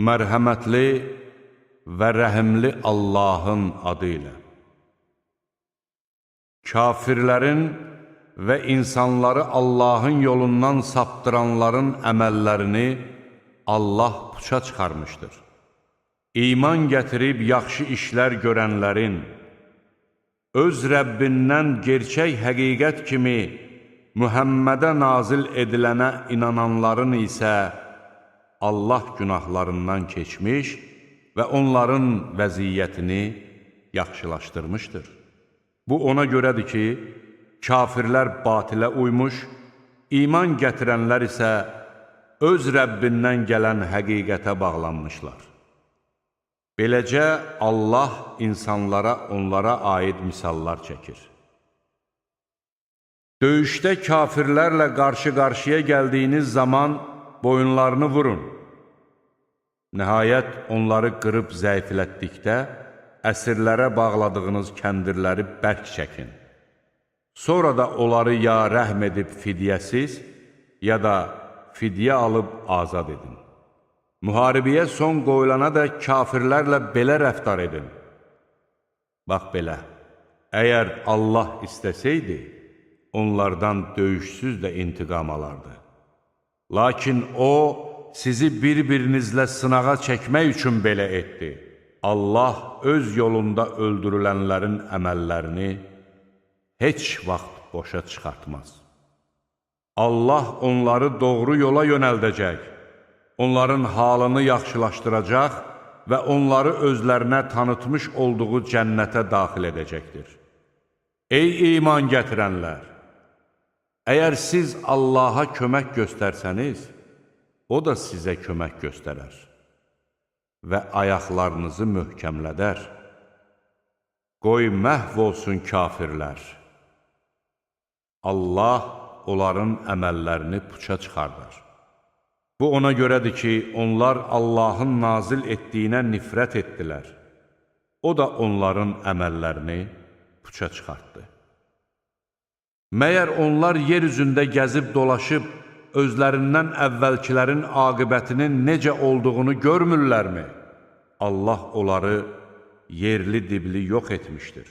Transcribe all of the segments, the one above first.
Mərhəmətli və rəhimli Allahın adı ilə. Kafirlərin və insanları Allahın yolundan saptıranların əməllərini Allah puça çıxarmışdır. İman gətirib yaxşı işlər görənlərin, öz Rəbbindən gerçək həqiqət kimi Mühəmmədə nazil edilənə inananların isə Allah günahlarından keçmiş və onların vəziyyətini yaxşılaşdırmışdır. Bu ona görədir ki, kafirlər batilə uymuş, iman gətirənlər isə öz Rəbbindən gələn həqiqətə bağlanmışlar. Beləcə Allah insanlara onlara aid misallar çəkir. Döyüşdə kafirlərlə qarşı-qarşıya gəldiyiniz zaman boyunlarını vurun. Nəhayət, onları qırıb zəiflətdikdə, əsirlərə bağladığınız kəndirləri bərk çəkin. Sonra da onları ya rəhm edib fidyəsiz, ya da fidyə alıb azad edin. Müharibəyə son qoyulana da kafirlərlə belə rəftar edin. Bax belə, əgər Allah istəsəydi, onlardan döyüşsüz də intiqam alardı. Lakin O, sizi bir-birinizlə sınağa çəkmək üçün belə etdi. Allah öz yolunda öldürülənlərin əməllərini heç vaxt boşa çıxartmaz. Allah onları doğru yola yönəldəcək, onların halını yaxşılaşdıracaq və onları özlərinə tanıtmış olduğu cənnətə daxil edəcəkdir. Ey iman gətirənlər! Əgər siz Allaha kömək göstərsəniz, O da sizə kömək göstərər və ayaqlarınızı möhkəmlədər. Qoy məhv olsun kafirlər. Allah onların əməllərini puça çıxardar. Bu ona görədir ki, onlar Allahın nazil etdiyinə nifrət etdilər. O da onların əməllərini puça çıxartdı. Məyər onlar yer üzündə gəzib dolaşıb, özlərindən əvvəlkilərin aqibətinin necə olduğunu görmürlərmi? Allah onları yerli dibli yox etmişdir.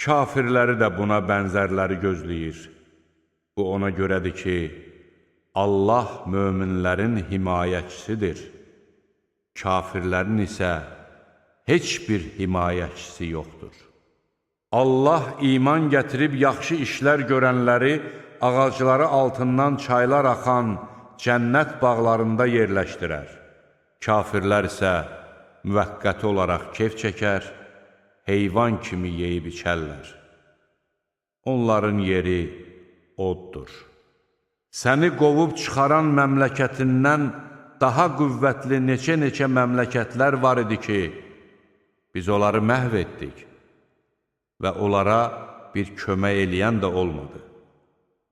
Kafirləri də buna bənzərləri gözləyir. Bu ona görədir ki, Allah möminlərin himayəçisidir. Kafirlərin isə heç bir himayəçisi yoxdur. Allah iman gətirib yaxşı işlər görənləri ağacları altından çaylar axan cənnət bağlarında yerləşdirər. Kafirlər isə müvəqqəti olaraq kef çəkər, heyvan kimi yeyib içərlər. Onların yeri oddur. Səni qovub çıxaran məmləkətindən daha qüvvətli neçə-neçə məmləkətlər var idi ki, biz onları məhv etdik və onlara bir kömək eləyən də olmadı.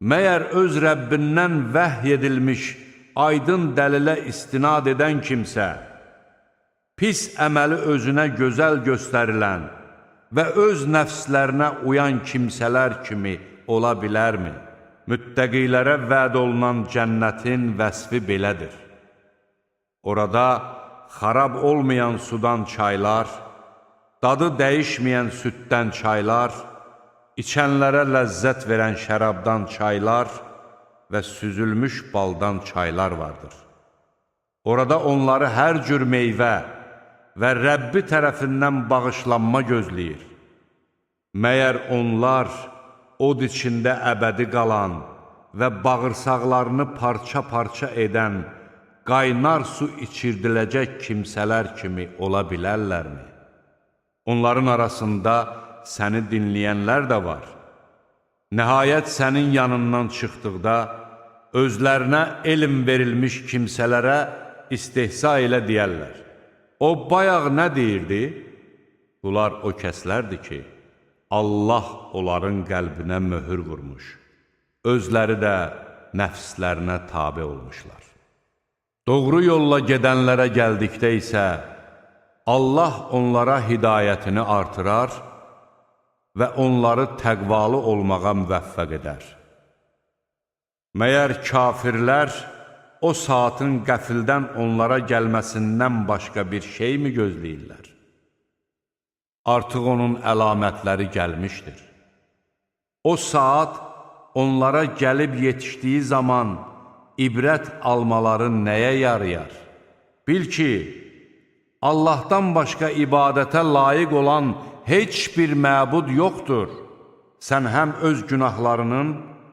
Məyər öz Rəbbindən vəhy edilmiş aydın dəlilə istinad edən kimsə, pis əməli özünə gözəl göstərilən və öz nəfslərinə uyan kimsələr kimi ola bilərmi? Müttəqilərə vəd olunan cənnətin vəsfi belədir. Orada xarab olmayan sudan çaylar, dadı dəyişməyən süddən çaylar, içənlərə ləzzət verən şərabdan çaylar və süzülmüş baldan çaylar vardır. Orada onları hər cür meyvə və Rəbbi tərəfindən bağışlanma gözləyir. Məyər onlar od içində əbədi qalan və bağırsaqlarını parça-parça edən qaynar su içirdiləcək kimsələr kimi ola bilərlərmi? Onların arasında səni dinləyənlər də var. Nəhayət sənin yanından çıxdıqda özlərinə elm verilmiş kimsələrə istehza ilə deyərlər. O bayaq nə deyirdi? Bunlar o kəslərdir ki, Allah onların qəlbinə möhür vurmuş. Özləri də nəfslərinə tabe olmuşlar. Doğru yolla gedənlərə gəldikdə isə Allah onlara hidayətini artırar və onları təqvalı olmağa müvəffəq edər. Məyər kafirlər o saatın qəfildən onlara gəlməsindən başqa bir şey mi gözləyirlər? Artıq onun əlamətləri gəlmişdir. O saat onlara gəlib yetişdiyi zaman ibrət almaları nəyə yarayar? Bil ki, Allahdan başqa ibadətə layiq olan heç bir məbud yoxdur. Sən həm öz günahlarının,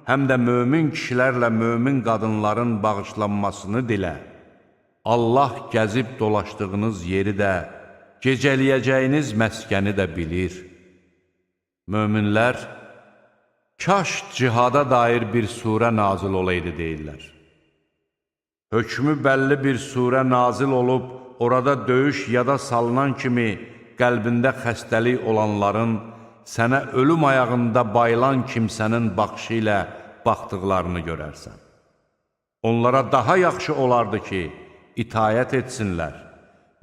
həm də mömin kişilərlə mömin qadınların bağışlanmasını dilə. Allah gəzib dolaşdığınız yeri də, gecəliyəcəyiniz məskəni də bilir. Möminlər, kaş cihada dair bir surə nazil olaydı deyirlər. Hökmü bəlli bir surə nazil olub, orada döyüş yada salınan kimi qəlbində xəstəlik olanların, sənə ölüm ayağında bayılan kimsənin baxışı ilə baxdıqlarını görərsən. Onlara daha yaxşı olardı ki, itayət etsinlər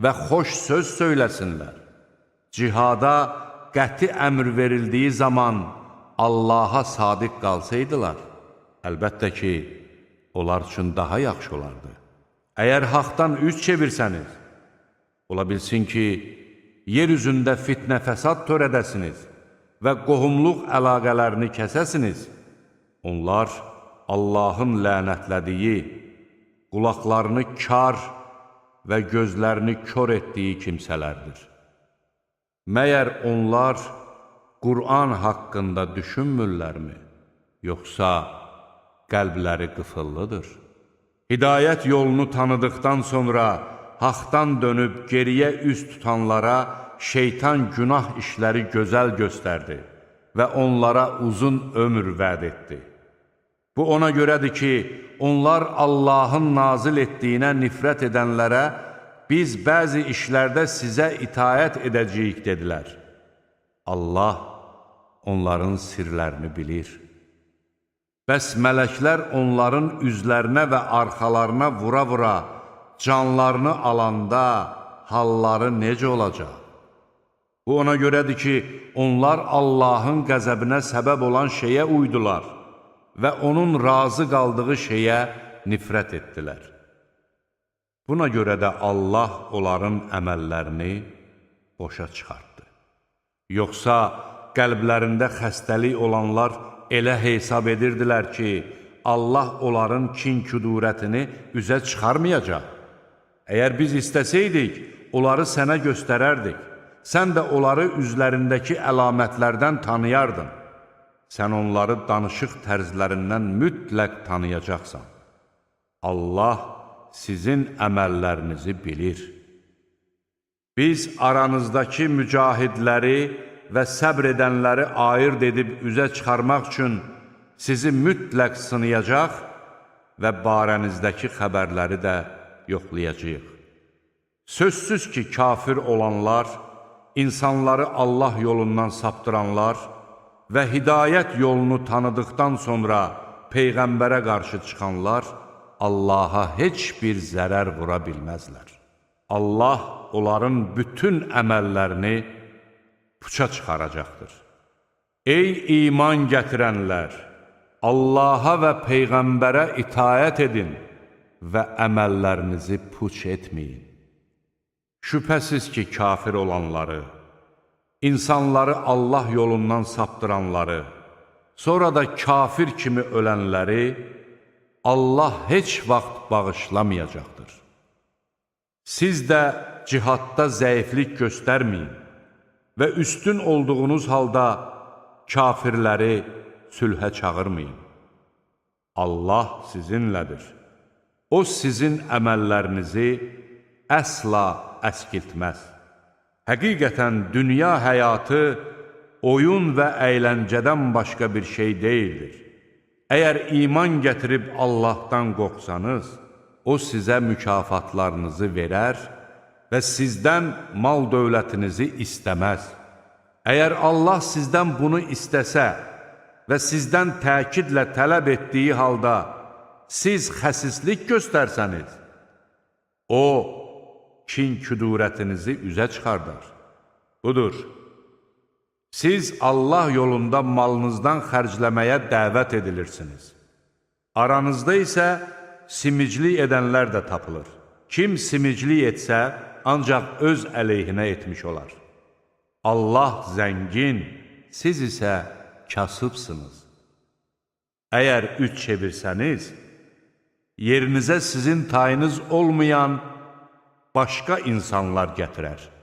və xoş söz söyləsinlər. Cihada qəti əmr verildiyi zaman Allaha sadiq qalsaydılar, əlbəttə ki, onlar üçün daha yaxşı olardı. Əgər haqdan üz çevirsəniz, ola bilsin ki, yer üzündə fitnə fəsad törədəsiniz və qohumluq əlaqələrini kəsəsiniz, onlar Allahın lənətlədiyi, qulaqlarını kar və gözlərini kör etdiyi kimsələrdir. Məyər onlar Qur'an haqqında düşünmürlərmi, yoxsa qəlbləri qıfıllıdır? Hidayət yolunu tanıdıqdan sonra haqdan dönüb geriyə üz tutanlara şeytan günah işləri gözəl göstərdi və onlara uzun ömür vəd etdi. Bu ona görədir ki, onlar Allahın nazil etdiyinə nifrət edənlərə biz bəzi işlərdə sizə itayət edəcəyik dedilər. Allah onların sirlərini bilir. Bəs mələklər onların üzlərinə və arxalarına vura-vura canlarını alanda halları necə olacaq? Bu ona görədir ki, onlar Allahın qəzəbinə səbəb olan şeyə uydular və onun razı qaldığı şeyə nifrət etdilər. Buna görə də Allah onların əməllərini boşa çıxartdı. Yoxsa qəlblərində xəstəlik olanlar elə hesab edirdilər ki, Allah onların kin-küdurətini üzə çıxarmayacaq. Əgər biz istəsəydik, onları sənə göstərərdik. Sən də onları üzlərindəki əlamətlərdən tanıyardın. Sən onları danışıq tərzlərindən mütləq tanıyacaqsan. Allah sizin əməllərinizi bilir. Biz aranızdakı mücahidləri və səbr edənləri ayırt edib üzə çıxarmaq üçün sizi mütləq sınayacaq və barənizdəki xəbərləri də yoxlayacağıq. Sözsüz ki, kafir olanlar, insanları Allah yolundan saptıranlar və hidayət yolunu tanıdıqdan sonra Peyğəmbərə qarşı çıxanlar Allaha heç bir zərər vura bilməzlər. Allah onların bütün əməllərini puça çıxaracaqdır. Ey iman gətirənlər! Allaha və Peyğəmbərə itayət edin və əməllərinizi puç etməyin. Şübhəsiz ki, kafir olanları, insanları Allah yolundan saptıranları, sonra da kafir kimi ölənləri Allah heç vaxt bağışlamayacaqdır. Siz də cihadda zəiflik göstərməyin və üstün olduğunuz halda kafirləri sülhə çağırmayın. Allah sizinlədir. O sizin əməllərinizi əsla əskiltməz. Həqiqətən dünya həyatı oyun və əyləncədən başqa bir şey deyildir. Əgər iman gətirib Allahdan qorxsanız, o sizə mükafatlarınızı verər və sizdən mal dövlətinizi istəməz. Əgər Allah sizdən bunu istəsə və sizdən təkidlə tələb etdiyi halda siz xəsislik göstərsəniz, o kin-küdurətinizi üzə çıxardar. Budur, siz Allah yolunda malınızdan xərcləməyə dəvət edilirsiniz. Aranızda isə simiclik edənlər də tapılır. Kim simiclik etsə, ancaq öz əleyhinə etmiş olar. Allah zəngin, siz isə kasıbsınız. Əgər üç çevirsəniz, yerinizə sizin tayınız olmayan başqa insanlar gətirər.